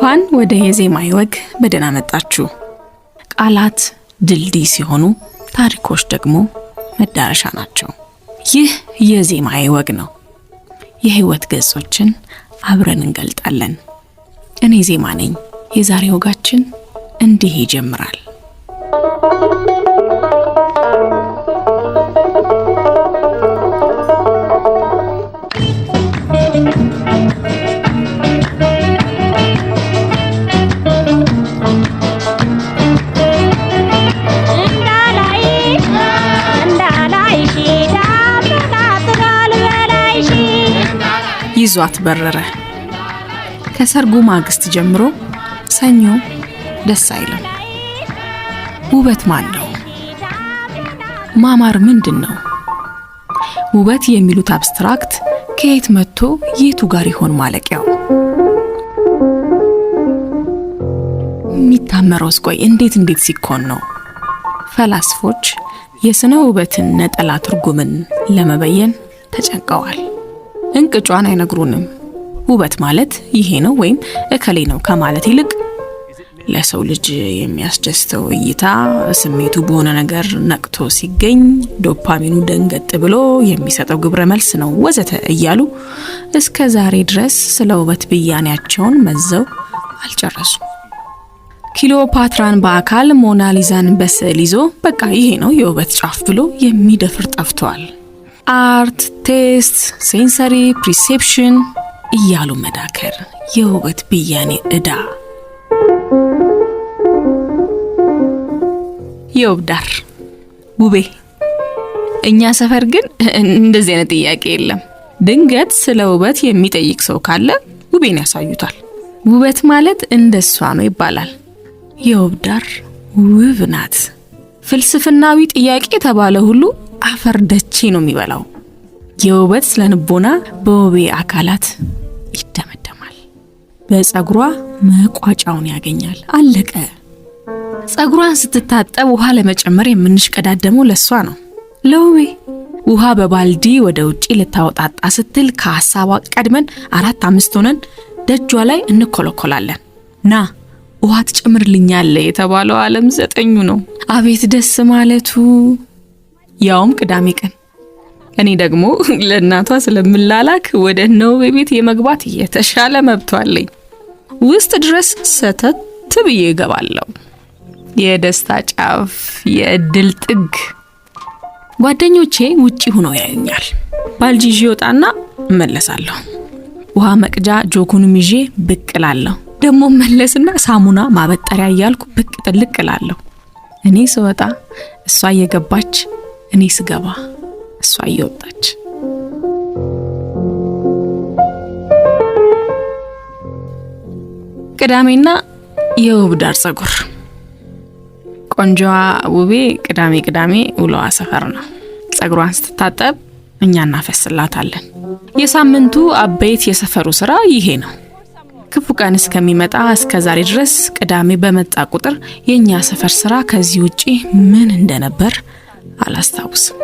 እንኳን ወደ የዜማዬ ወግ በደህና መጣችሁ። ቃላት ድልድይ ሲሆኑ ታሪኮች ደግሞ መዳረሻ ናቸው። ይህ የዜማዬ ወግ ነው። የህይወት ገጾችን አብረን እንገልጣለን። እኔ ዜማ ነኝ። የዛሬ ወጋችን እንዲህ ይጀምራል። ይዟት በረረ። ከሰርጉ ማግስት ጀምሮ ሰኞ ደስ አይልም። ውበት ማን ነው? ማማር ምንድን ነው? ውበት የሚሉት abstract ከየት መጥቶ የቱ ጋር ይሆን ማለቂያው? የሚታመረውስ ቆይ እንዴት እንዴት ሲኮን ነው? ፈላስፎች የስነ ውበትን ነጠላ ትርጉምን ለመበየን ተጨንቀዋል። እንቅጯን አይነግሩንም። ውበት ማለት ይሄ ነው ወይም እከሌ ነው ከማለት ይልቅ ለሰው ልጅ የሚያስደስተው እይታ፣ ስሜቱ በሆነ ነገር ነቅቶ ሲገኝ ዶፓሚኑ ደንገጥ ብሎ የሚሰጠው ግብረ መልስ ነው ወዘተ እያሉ እስከ ዛሬ ድረስ ስለ ውበት ብያኔያቸውን መዘው አልጨረሱም። ክሊዮፓትራን በአካል ሞናሊዛን በስዕል ይዞ በቃ ይሄ ነው የውበት ጫፍ ብሎ የሚደፍር ጠፍቷል። Art፣ taste፣ sensory perception እያሉ መዳከር የውበት ብያኔ ዕዳ። የውብ ዳር ውቤ። እኛ ሰፈር ግን እንደዚህ አይነት ጥያቄ የለም። ድንገት ስለ ውበት የሚጠይቅ ሰው ካለ ውቤን ያሳዩታል። ውበት ማለት እንደሷ ነው ይባላል። የውብ ዳር ውብ ናት። ፍልስፍናዊ ጥያቄ የተባለ ሁሉ አፈር ደቼ ነው የሚበላው። የውበት ስነልቦና በውቤ አካላት ይደመደማል። በፀጉሯ መቋጫውን ያገኛል። አለቀ። ፀጉሯን ስትታጠብ ውሃ ለመጨመር የምንሽቀዳደመው ለሷ ነው፣ ለውቤ። ውሃ በባልዲ ወደ ውጪ ልታወጣጣ ስትል ከሀሳቧ ቀድመን አራት አምስት ሆነን ደጇ ላይ እንኮለኮላለን። ና ውሃ ትጨምርልኛለህ የተባለው ዓለም ዘጠኙ ነው። አቤት ደስ ማለቱ! ያውም ቅዳሜ ቀን። እኔ ደግሞ ለእናቷ ስለምላላክ ወደ እነውቤ ቤት የመግባት የተሻለ መብቷ አለኝ። ውስጥ ድረስ ሰተት ብዬ እገባለሁ። የደስታ ጫፍ፣ የእድል ጥግ። ጓደኞቼ ውጪ ሆነው ያዩኛል። ባልዲ ይዤ እወጣና እመለሳለሁ። ውሃ መቅጃ ጆኩንም ይዤ ብቅ እላለሁ። ደግሞ መለስና ሳሙና ማበጠሪያ እያልኩ ብቅ ጥልቅ እላለሁ። እኔ ስወጣ እሷ እየገባች፣ እኔ ስገባ እሷ እየወጣች። ቅዳሜና የውብ ዳር ጸጉር። ቆንጆዋ ውቤ ቅዳሜ ቅዳሜ ውለዋ ሰፈር ነው። ጸጉሯን ስትታጠብ እኛ እናፈስላታለን። የሳምንቱ አበይት የሰፈሩ ስራ ይሄ ነው። ክፉ ቀን እስከሚመጣ እስከ ዛሬ ድረስ ቅዳሜ በመጣ ቁጥር የእኛ ሰፈር ስራ ከዚህ ውጪ ምን እንደነበር አላስታውስም።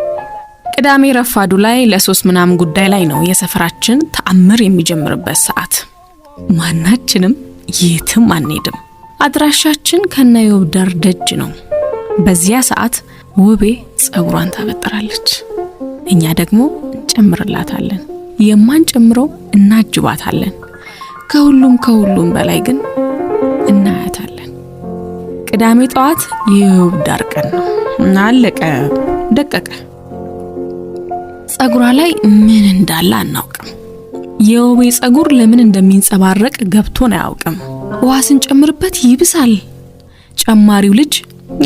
ቅዳሜ ረፋዱ ላይ ለሶስት ምናምን ጉዳይ ላይ ነው የሰፈራችን ተአምር የሚጀምርበት ሰዓት። ማናችንም የትም አንሄድም። አድራሻችን ከነየውብ ዳር ደጅ ነው። በዚያ ሰዓት ውቤ ጸጉሯን ታበጥራለች፣ እኛ ደግሞ እንጨምርላታለን። የማንጨምረው እናጅባታለን። ከሁሉም ከሁሉም በላይ ግን እናያታለን። ቅዳሜ ጠዋት የውብ ዳር ቀን ነው። አለቀ ደቀቀ። ጸጉሯ ላይ ምን እንዳለ አናውቅም። የውቤ ጸጉር ለምን እንደሚንጸባረቅ ገብቶን አያውቅም። ውሃ ስንጨምርበት ይብሳል። ጨማሪው ልጅ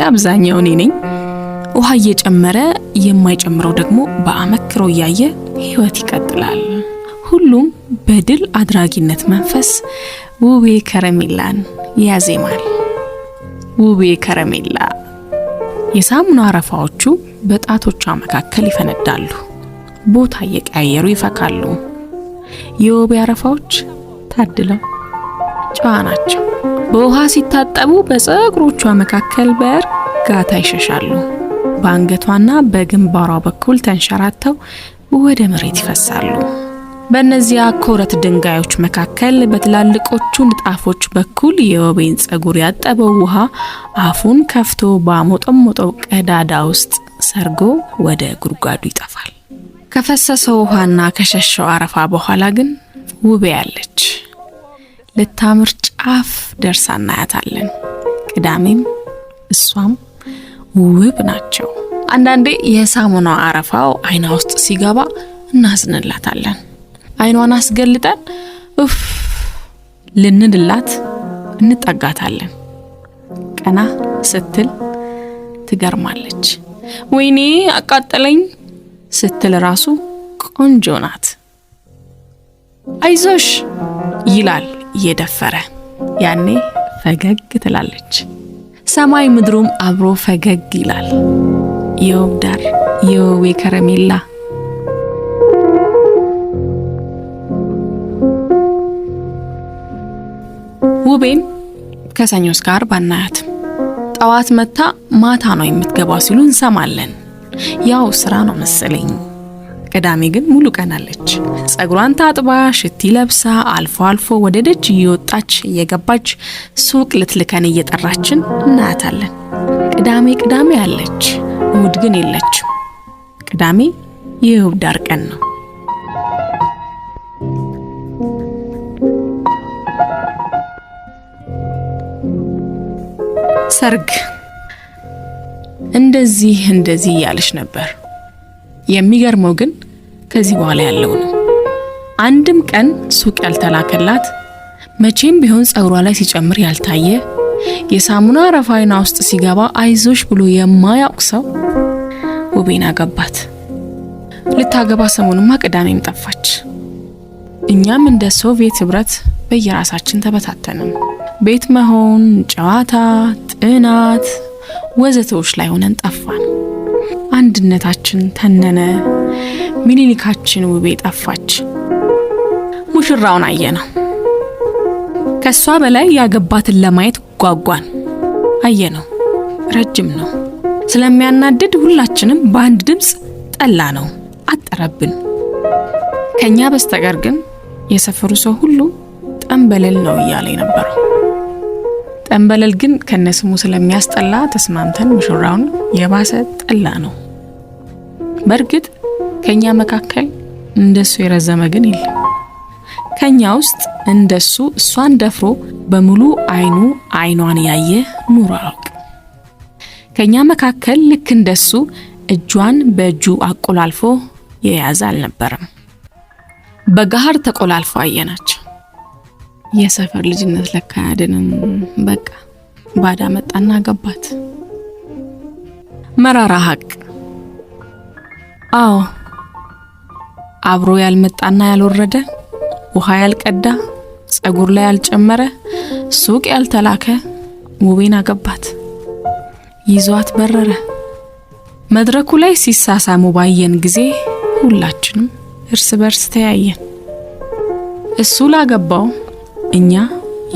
አብዛኛው እኔ ነኝ። ውሃ እየጨመረ የማይጨምረው ደግሞ በአመክሮ እያየ ህይወት ይቀጥላል። ሁሉም በድል አድራጊነት መንፈስ ውቤ ከረሜላን ያዜማል። ውቤ ከረሜላ። የሳሙና አረፋዎቹ በጣቶቿ መካከል ይፈነዳሉ። ቦታ እየቀያየሩ ይፈካሉ። የውቤ አረፋዎች ታድለው ጨዋ ናቸው። በውሃ ሲታጠቡ በፀጉሮቿ መካከል በእርጋታ ይሸሻሉ። በአንገቷና በግንባሯ በኩል ተንሸራተው ወደ መሬት ይፈሳሉ። በእነዚያ ኮረት ድንጋዮች መካከል በትላልቆቹ ንጣፎች በኩል የውቤን ጸጉር ያጠበው ውሃ አፉን ከፍቶ ባሞጠሞጠው ቀዳዳ ውስጥ ሰርጎ ወደ ጉድጓዱ ይጠፋል። ከፈሰሰው ውሃና ከሸሸው አረፋ በኋላ ግን ውቤ ያለች ልታምር ጫፍ ደርሳ እናያታለን። ቅዳሜም እሷም ውብ ናቸው። አንዳንዴ የሳሙና አረፋው አይና ውስጥ ሲገባ እናዝንላታለን። አይኗን አስገልጠን ኡፍ ልንልላት እንጠጋታለን። ቀና ስትል ትገርማለች። ወይኔ አቃጠለኝ ስትል ራሱ ቆንጆ ናት። አይዞሽ ይላል እየደፈረ። ያኔ ፈገግ ትላለች። ሰማይ ምድሩም አብሮ ፈገግ ይላል። የውብ ዳር የውቤ ከረሜላ። ውቤን ከሰኞ እስከ ዓርብ አናያትም። ጠዋት መታ ማታ ነው የምትገባው ሲሉ እንሰማለን። ያው ስራ ነው መሰለኝ። ቅዳሜ ግን ሙሉ ቀን አለች። ጸጉሯን ታጥባ ሽቲ ለብሳ አልፎ አልፎ ወደ ደጅ እየወጣች እየገባች ሱቅ ልትልከን እየጠራችን እናያታለን። ቅዳሜ ቅዳሜ አለች፣ እሁድ ግን የለችም። ቅዳሜ የውብ ዳር ቀን ነው። ሰርግ እንደዚህ እንደዚህ እያለች ነበር። የሚገርመው ግን ከዚህ በኋላ ያለው ነው። አንድም ቀን ሱቅ ያልተላከላት፣ መቼም ቢሆን ጸጉሯ ላይ ሲጨምር ያልታየ፣ የሳሙና አረፋ አይኗ ውስጥ ሲገባ አይዞሽ ብሎ የማያውቅ ሰው ውቤን አገባት። ልታገባ ሰሞኑማ ቅዳሜም ጠፋች። እኛም እንደ ሶቪየት ህብረት በየራሳችን ተበታተንም። ቤት መሆን፣ ጨዋታ፣ ጥናት ወዘተዎች ላይ ሆነን ጠፋን። አንድነታችን ተነነ። ሚኒሊካችን ውቤ ጠፋች። ሙሽራውን አየነው። ከሷ በላይ ያገባትን ለማየት ጓጓን። አየነው። ረጅም ነው። ስለሚያናድድ ሁላችንም በአንድ ድምፅ ጠላ ነው፣ አጠረብን። ከኛ በስተቀር ግን የሰፈሩ ሰው ሁሉ ጠንበለል ነው እያለ የነበረው። ጠንበለል ግን ከነስሙ ስለሚያስጠላ ተስማምተን ሙሽራውን የባሰ ጠላ ነው። በእርግጥ ከኛ መካከል እንደሱ የረዘመ ግን የለም። ከኛ ውስጥ እንደሱ እሷን ደፍሮ በሙሉ አይኑ አይኗን ያየ ኑሮ አያውቅም። ከኛ መካከል ልክ እንደሱ እጇን በእጁ አቆላልፎ የያዘ አልነበረም። በገሃር ተቆላልፎ አየናቸው። የሰፈር ልጅነት ለካ አያድንም። በቃ ባዳ መጣና ገባት። መራራ ሀቅ። አዎ አብሮ ያልመጣና ያልወረደ፣ ውሃ ያልቀዳ፣ ጸጉር ላይ ያልጨመረ፣ ሱቅ ያልተላከ ውቤን አገባት። ይዟት በረረ። መድረኩ ላይ ሲሳሳሙ ባየን ጊዜ ሁላችንም እርስ በርስ ተያየን። እሱ ላገባው እኛ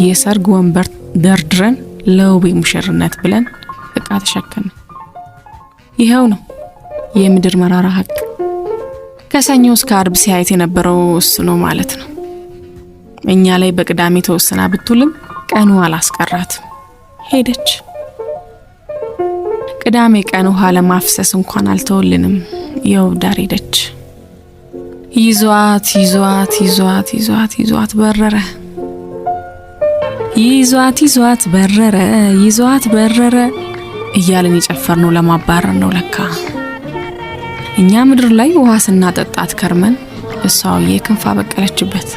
የሰርግ ወንበር ደርድረን ለውቤ ሙሽርነት ብለን እቃ ተሸከምን። ይኸው ነው የምድር መራራ ሀቅ። ከሰኞ እስከ አርብ ሲያየት የነበረው እሱ ነው ማለት ነው። እኛ ላይ በቅዳሜ ተወስና ብትውልም ቀኑ አላስቀራትም፣ ሄደች። ቅዳሜ ቀን ውሃ ለማፍሰስ እንኳን አልተወልንም። የውብ ዳር ሄደች። ይዟት ይዟት ይዟት ይዟት ይዟት በረረ። ይዟት ይዟት በረረ። ይዟት በረረ እያልን የጨፈርነው ለማባረር ነው ለካ። እኛ ምድር ላይ ውሃ ስናጠጣት ከርመን እሷውዬ ክንፍ አበቀለችበት።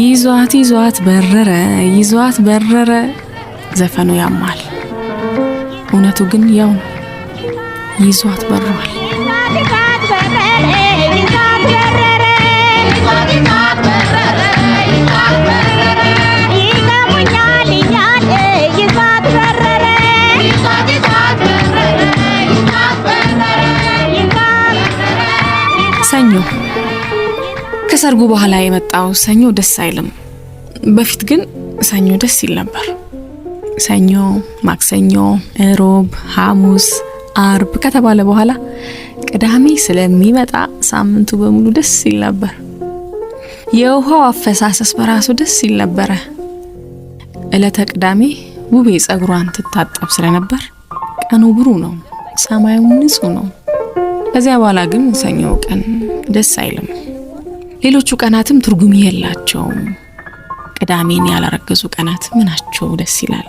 ይዟት ይዟት በረረ። ይዟት በረረ። ዘፈኑ ያማል፣ እውነቱ ግን ያው ነው። ይዟት በሯል። ሰኞ ከሰርጉ በኋላ የመጣው ሰኞ ደስ አይልም። በፊት ግን ሰኞ ደስ ይል ነበር። ሰኞ፣ ማክሰኞ፣ እሮብ፣ ሐሙስ፣ አርብ ከተባለ በኋላ ቅዳሜ ስለሚመጣ ሳምንቱ በሙሉ ደስ ይል ነበር። የውሃው አፈሳሰስ በራሱ ደስ ይል ነበረ። ዕለተ ቅዳሜ ውቤ ጸጉሯን ትታጠብ ስለነበር ቀኑ ብሩህ ነው፣ ሰማዩ ንጹህ ነው። ከዚያ በኋላ ግን ሰኞ ቀን ደስ አይልም። ሌሎቹ ቀናትም ትርጉም የላቸውም። ቅዳሜን ያላረገዙ ቀናት ምናቸው ደስ ይላል?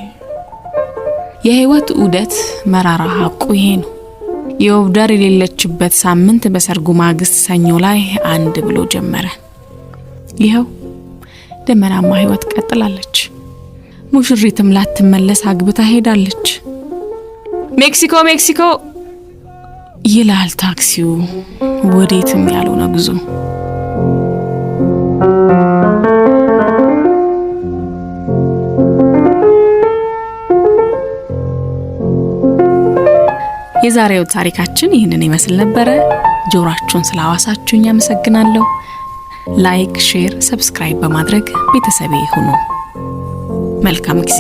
የህይወት ዑደት መራራ ሀቁ ይሄ ነው። የውብዳር የሌለችበት ሳምንት በሰርጉ ማግስት ሰኞ ላይ አንድ ብሎ ጀመረ። ይኸው ደመናማ ህይወት ቀጥላለች። ሙሽሪትም ላትመለስ አግብታ ሄዳለች። ሜክሲኮ ሜክሲኮ ይላል ታክሲው፣ ወዴትም ያልሆነ ጉዞ። የዛሬው ታሪካችን ይህንን ይመስል ነበረ። ጆሯችሁን ስላዋሳችሁኝ አመሰግናለሁ። Like፣ share፣ subscribe በማድረግ ቤተሰቤ ሁኑ። መልካም ጊዜ።